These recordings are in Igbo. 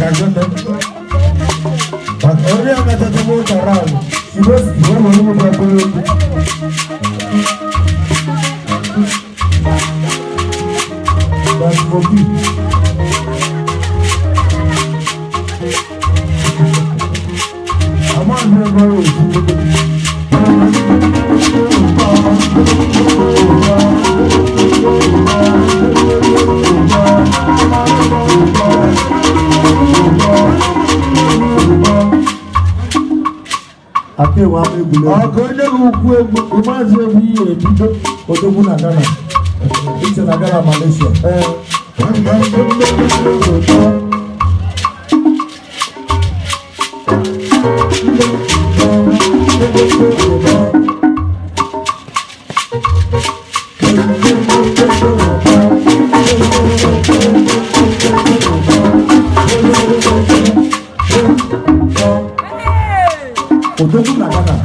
Maka gịnị? Maka onye emetụta ụtara ahụ, igwe nwere ụmụ okporo okwu. That's for me. Amaghị m ebe ọ esi. Aka enwe ama egwuregwu. Ọkụ onye gị ukwu egwu, ịmazị egwu ihe ebido. Odogwu na Ghana. Iche na Ghana, Malaysia. Ee. Odogwu na Ghana.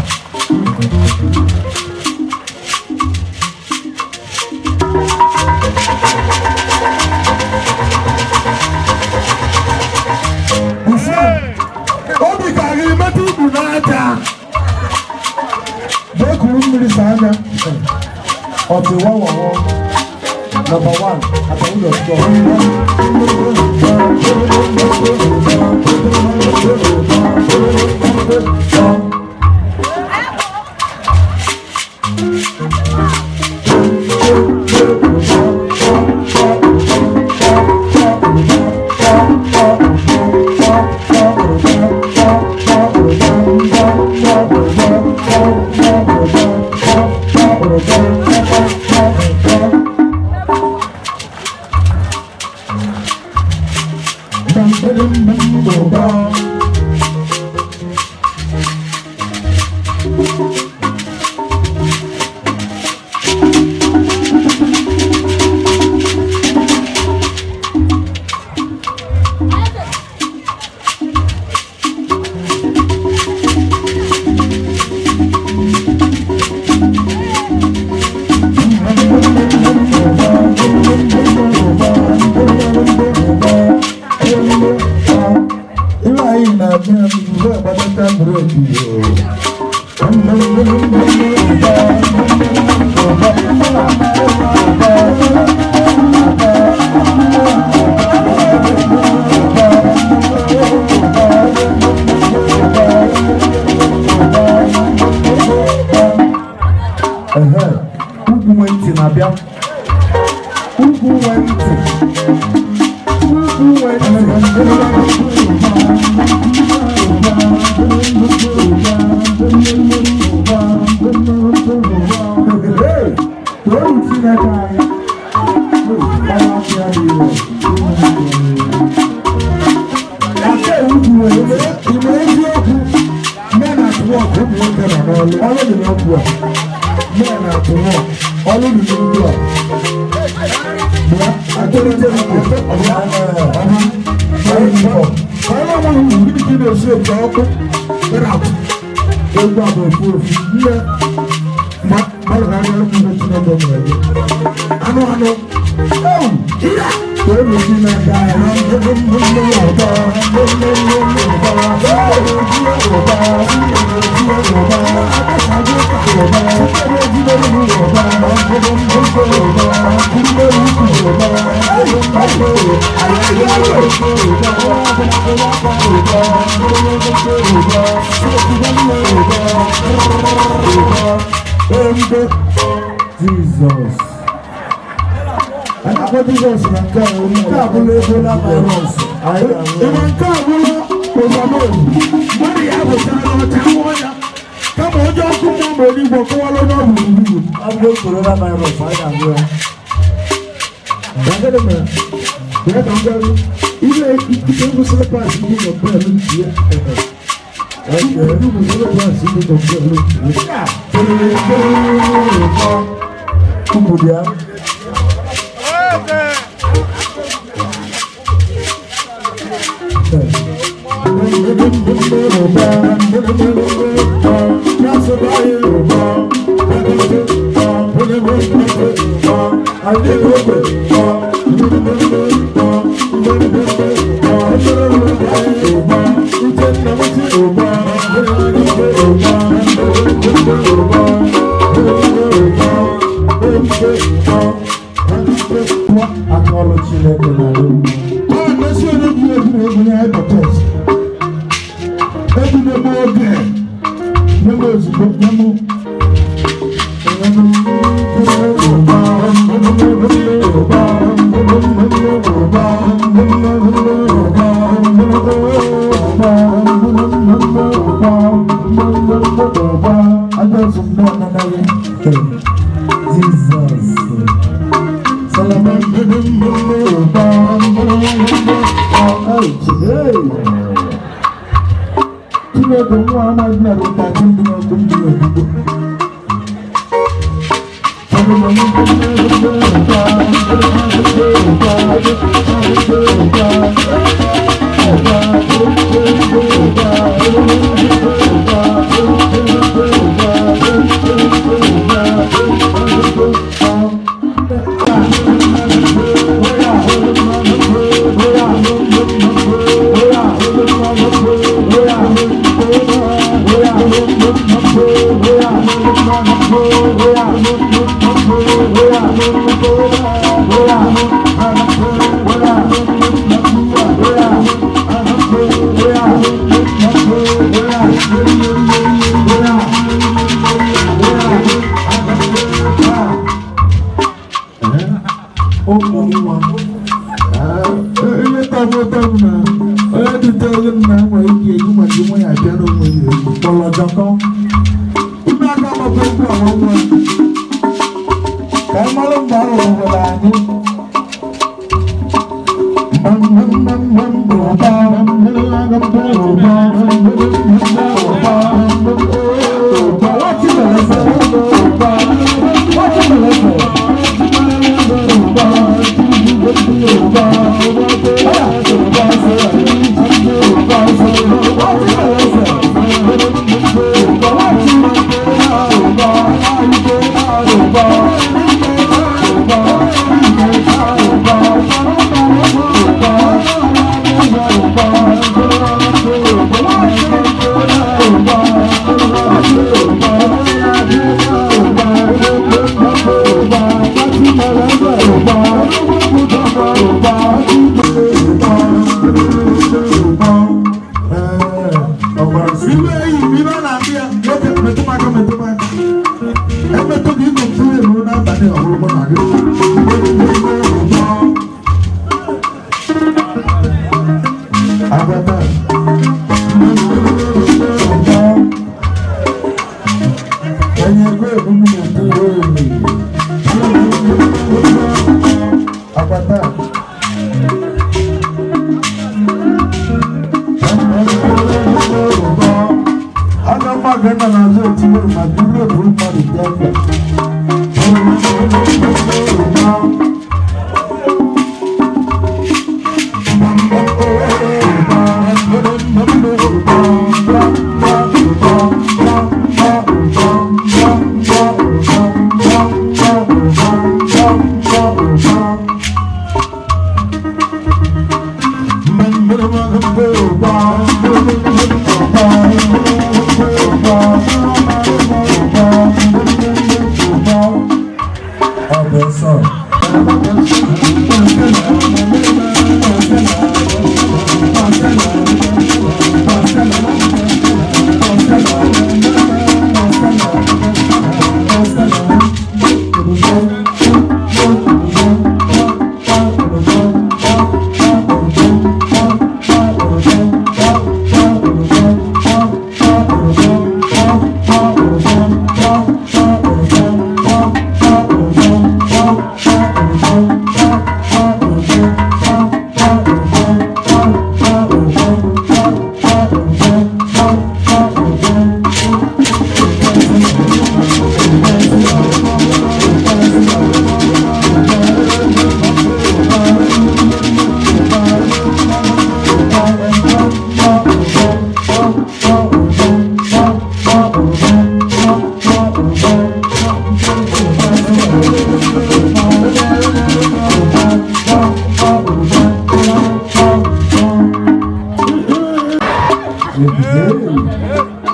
Obi ka gị metụ ikpu n'aja. Jee kuru mmiri saa anya. Ọtị wawawo. Number one, Atawu dot com. Ihe anyị na-abịa mgbe gbadata breki. Ehe, ugwu nwe ntị na-abịa. Ugwu nwe ntị. Ugwu nwe ntị. Hey, toonu Chineke anyị. Ọnwa afọ ya dị ire. Aka ugwu nwere ime eziokwu. Men at work, ụmụ nwoke nọ n'ọlụ. Ọlụ dị n'okwu a. Men at work, ọlụ dị n'ugwu a. Bịa, Atolite ugwu. Ọrụ ọnwụ gịnị ka ị na-esi eji ọkụ? Get out. Egwu a bụ ofu ofu. Nne, mmadụ na-arịọ ọrụ ihe Chineke nyere gị. Anụ anụ. Ewu, iya! Toonu Chineke anyị. Jizọs. A na-akpọ Jizọs na nke a Nke a bụla Ebola virus. Anyị ga-anwụ ya. Ịma nke a bụrụ overdose. Mmadụ ya bụchara n'ọcha nwụọ ya. Kama onye ọkụ mmụọ ma eluigwe kọwara onye ọ bụ gburugburu. Ọ bụrụ corona virus, anyị ga-anwụ ya. Na gịnị mere? Bịa ka m gwa gị, ihe ike bụ slippers dị na bel ji ya. Okay. Ihe bụ slippers dị na bel ji ya. Ugwu bịa. nye m. Jesus. Chineke nwa amaghị na rụtachi ndị n'ọkụ ndị obodo. Ụmụ nwa ihe tọgbọ ụtọ m na onye dutere m na nwere ike egwu maka nwa ya bịa n'onwe ya egwu kpọlọjọkọ ime aka maka okwu ọma nwa ka anyị mara mgbe a rụrụ anyị. Iwe eyi ibe a na-akpị ya nwoke metụ m aka metụ m aka emetụ gị ịgụ mfụ elu n'abalị ọhụrụ mụ na gị. Agbata. Onye ego ebulu na-etu oyi. Agbata. Aga mma ga nọ n'azụ etinye ma duru eburu mmadụ bịa bịa.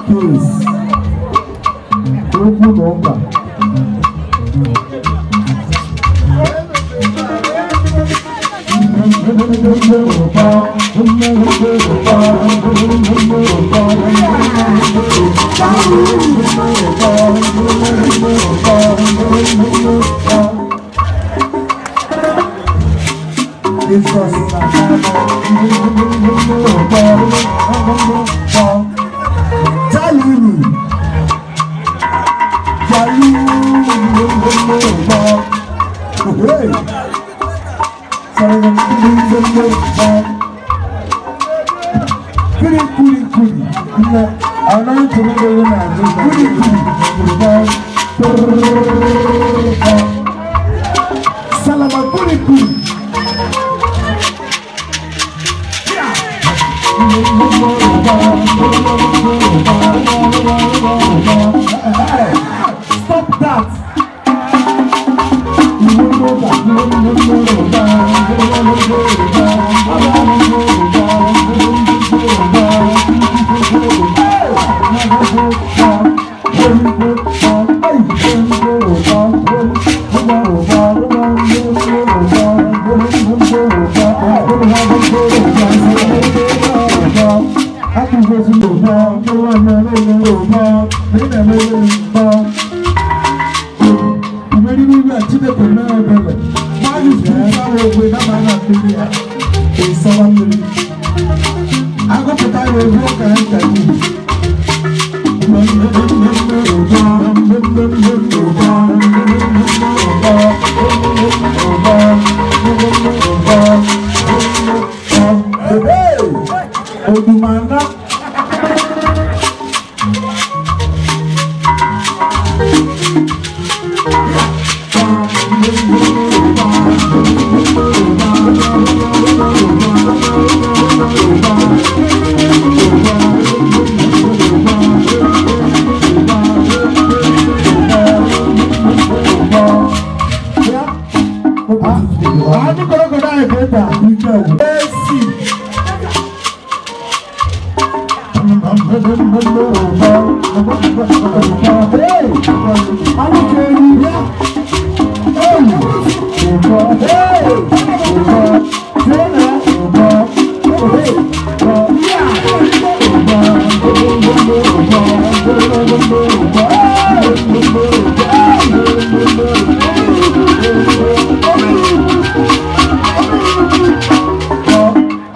Peace. Okwu na ụka. Jaluru. Jaluru. Hey. Kuri kuri kuri. Nne, anaghị tụrụ ego na-azụ. Kuri kuri. Salama kuri kuri. Stop that. Agụpụta ya egwu ọka ya nka gị. Odumana. Anyị kọrọkọrọ anyị ka ịta. Esi. Hey! Anyị ka-eri ya. Hey! Hey! Hey!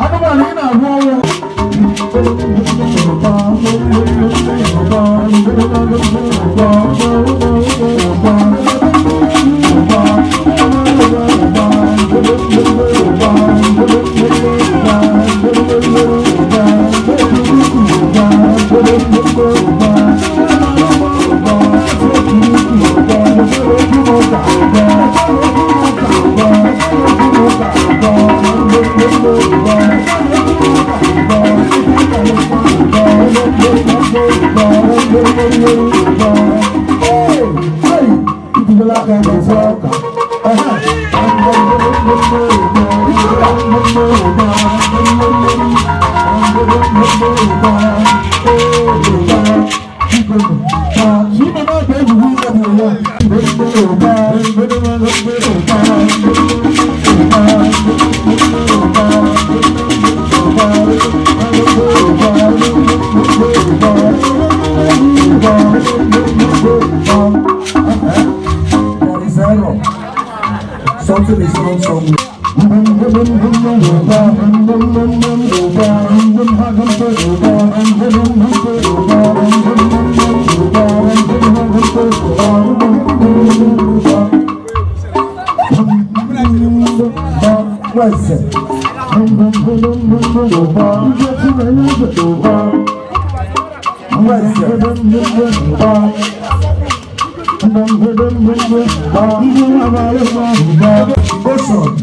Anụmanụ ị na-agwọ ọnwụ. There is error. Something is wrong somewhere. Ocean.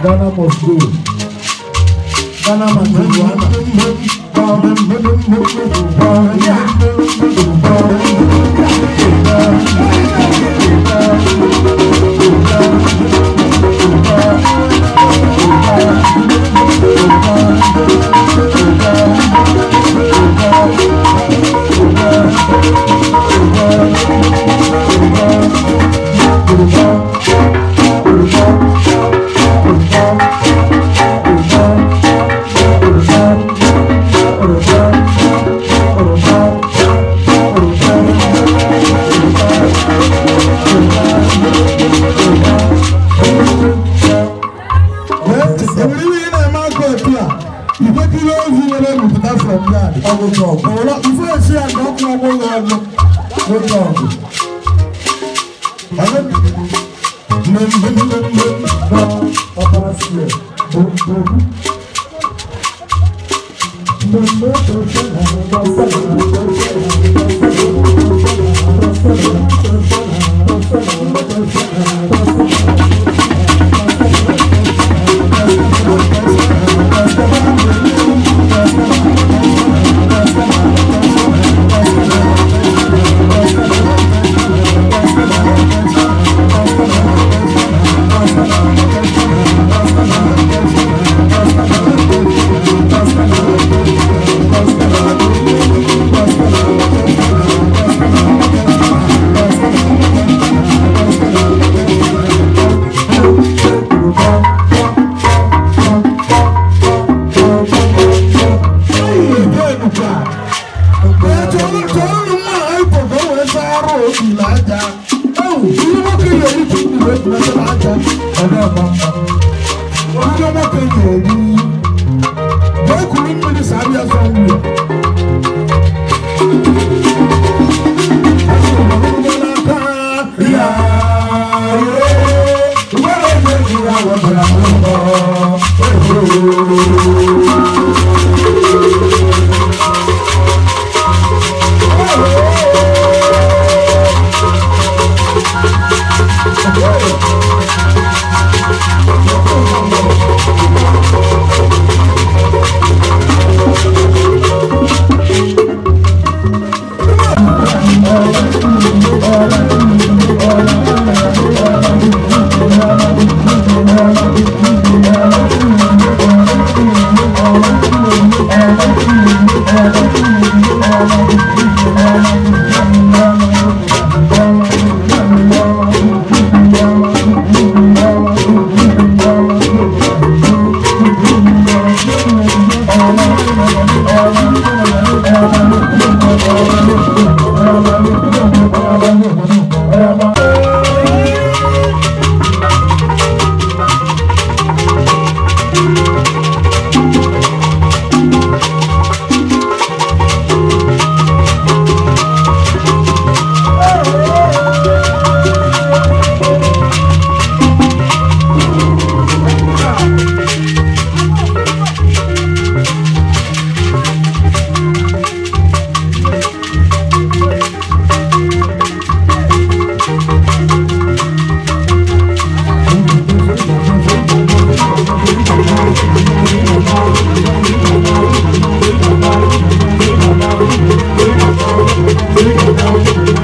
Ghana must go. Ghana must go. Thank you.